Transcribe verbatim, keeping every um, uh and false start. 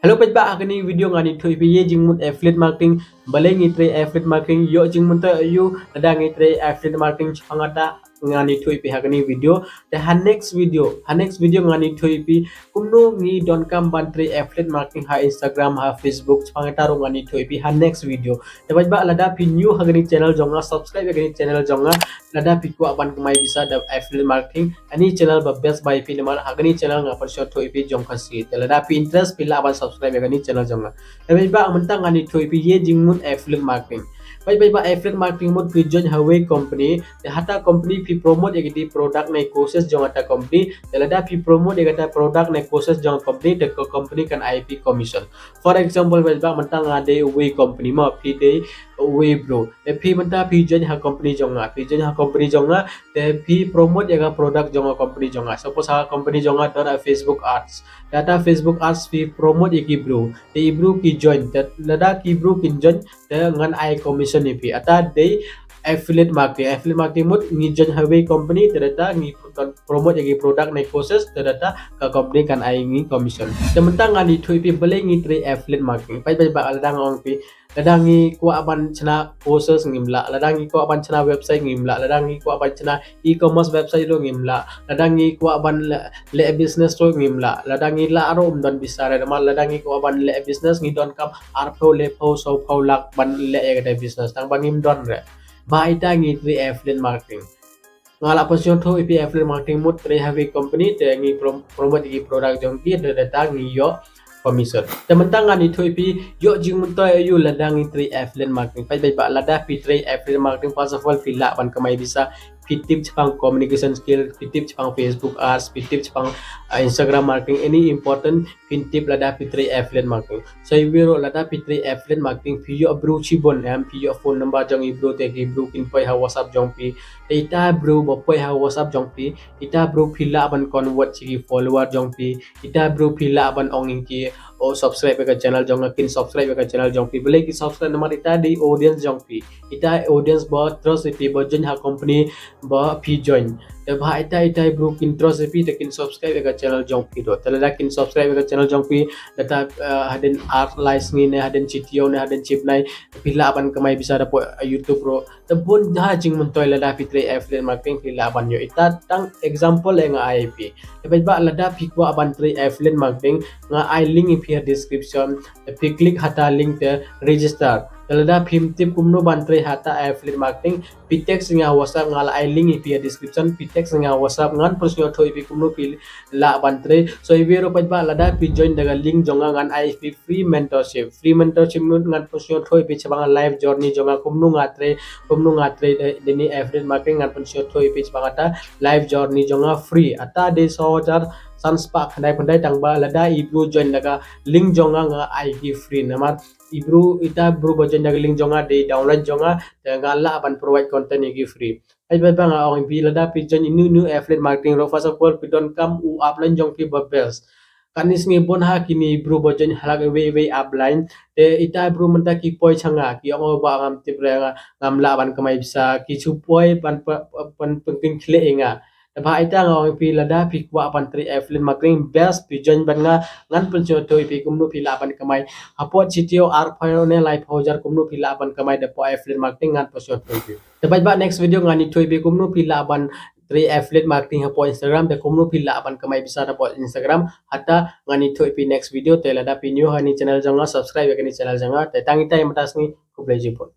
Hello paidbah, ha kane ka video ngan ïathuh ïa phi ïa jingmut affiliate marketing, balei ngi trei affiliate marketing, ïoh jingmyntoi aïu lada ngi trei affiliate marketing, shaphang kata ngan ïathuh ïa phi ha kane ka video. Te ha next video, ha next video ngan ïathuh ïa phi kumno ngi donkam ban trei affiliate marketing ha Instagram, ha Facebook, shaphang kata ruh ngan ïathuh ïa phi ha next video. Te paidbah, lada phi new ha kane ka channel jong nga, subscribe ïa kane ka channel jong nga. Lada phi kwah ban kamai pisa da affiliate marketing, kane ka channel ba best ba ïa phi, namar ha kane ka channel nga pynsngewthuh ïa phi jong ka sngi. Te lada phi interest, phi lah ban subscribe ïa kane ka channel jong nga. Te paidbah, mynta ngan ïathuh ïa phi ïa jingmut affiliate marketing. Paidbah, affiliate marketing mut phi join ha wei company, te ha kata company phi promote ïa kata product ne courses jong kata company. Te lada phi promote ïa kata product ne courses jong company, te ka company kan ai phi commission. For example, paidbah, mynta nga dei wei company, ma phi dei wei bro. Te phi mynta phi join ha company jong nga, phi join ha company jong nga, te phi promote ïa ka product jong ka company jong nga. Suppose ha company jong nga don ka Facebook ads. Te kata Facebook ads phi promote ïa ki bro. Te ki bro ki join. Te lada ki bro kin join, te ngan ai commission ïa phi. Kata dei affiliate marketing. Affiliate marketing mut ngi join ha wei company, te kata ngi promote ïa ki product ne courses, te kata ka company kan ai ngi commission. Te mynta ngan ïathuh ïa phi balei ngi trei affiliate marketing. Paidbah, lada nga ong phi, lada ngi kwah ban shna courses ngim lah, lada ngi kwah ban shna website ngim lah, lada ngi kwah ban shna e-commerce website ruh ngim lah, lada ngi kwah ban leh, leh business ruh ngim lah, lada ngi lah ruh ym don pisa re, namar lada ngi kwah ban leh business ngi donkam arphew, lephew, sawphew lak ban leh ïa kata business, tang ba ngim don re. Bad ita ngi trei affiliate marketing. Nga la pynsngewthuh ïa phi affiliate marketing mut trei ha wei company, te ngi prom-, promote ïa ki product jong ki, te kata ngi ïoh commission. Te mynta ngan ïathuh ïa phi ïoh jingmyntoi aïu lada ngi trei affiliate marketing. Paidbah, lada phi trei affiliate marketing, first of all phi lah ban kamai pisa. Phi tip shaphang communication skill, phi tip shaphang Facebook ads, phi tip shaphang, ah, Instagram marketing, any important phin tip lada phi trei affiliate marketing. Sa iwei ruh, lada phi trei affiliate marketing phi ïoh bro shibun, em, phi ïoh phone number jong i bro, te ki bro kin poi ha WhatsApp jong phi. Te ita bro ba poi ha WhatsApp jong phi, ita bro phi lah ban convert sha ki follower jong phi. Ita bro phi lah ban ong ïa ki, o, subscribe ïa ka channel jong nga, kin subscribe ïa ka channel jong phi. Balei ki subscribe? Namar ita dei audience jong phi. Ita audience ba trust ïa phi, ba join ha company ba phi join. Te bad ita, ita bro kin trust ïa phi, te kin subscribe ïa ka channel jong phi ruh. Te lada kin subscribe ïa ka channel jong phi, lada, eh, hadien ar lai sngi ne, hadien shi taïew ne, hadien shi bnai, phi lah ban kamai pisa da poi, eh, YouTube ruh. Te bun ha jingmyntoi lada phi trei affiliate marketing phi lah ban ïoh. Ita tang example eh nga ai ïa phi. Te paidbah, lada phi kwah ban trei affiliate marketing, nga ai link ïa phi ha description. Te phi click ha kata link te register. Te lada phim tip kumno ban trei ha kata affiliate marketing, phi text ïa nga ha WhatsApp, nga la ai link ïa phi ha description, phi text ïa nga ha WhatsApp, ngan pynsngewthuh ïa phi kumno phi lah ban trei. Sa iwei ruh paidbah, lada phi join da ka link jong nga, ngan ai ïa phi free mentorship. Free mentorship mut ngan pynsngewthuh ïa phi shaphang life journey jong nga, kumno nga trei, kumno nga trei da, da kane affiliate marketing, ngan pynsngewthuh ïa phi shaphang kata life journey jong nga free. Kata dei saw hajar san spah khyndai phew khyndai, tang ba lada i bro join da ka link jong nga, nga ai ki free. Namar i bro, ita bro ba join da ka link jong nga dei downline jong nga, te nga lah ban provide content ïa ki free. Paidbah, nga ong ïa phi, lada phi join ïa ino ino affiliate marketing ruh, first of all phi donkam u upline jong phi ba best. Katne sngi bun ha kine bro ba join ha la ka wei wei upline. Te ita bro mynta ki poi sha nga, ki ong, o bah, ngam tip re, nga, ngam lah ban kamai pisa, ki shu poi ban, ban, ban pynkynkhlieh ïa nga. Te bad ita nga ong ïa phi, lada phi kwah ban trei affiliate marketing, best phi join bad nga, ngan pynsngewthuh ïa phi kumno phi lah ban kamai. Hapoh shi taïew arphew ne laiphew hajar kumno phi lah ban kamai da poi affiliate marketing, ngan pynsngewthuh ïa phi. Te paidbah, next video ngan ïathuh ïa phi kumno phi lah ban trei affiliate marketing hapoh Instagram, te kumno phi lah ban kamai pisa da poi Instagram. Kata ngan ïathuh ïa phi next video. Te lada phi new ha kane channel jong nga, subscribe ïa kane channel jong nga. Te tang ita ïa mynta ka sngi, khublei shibun.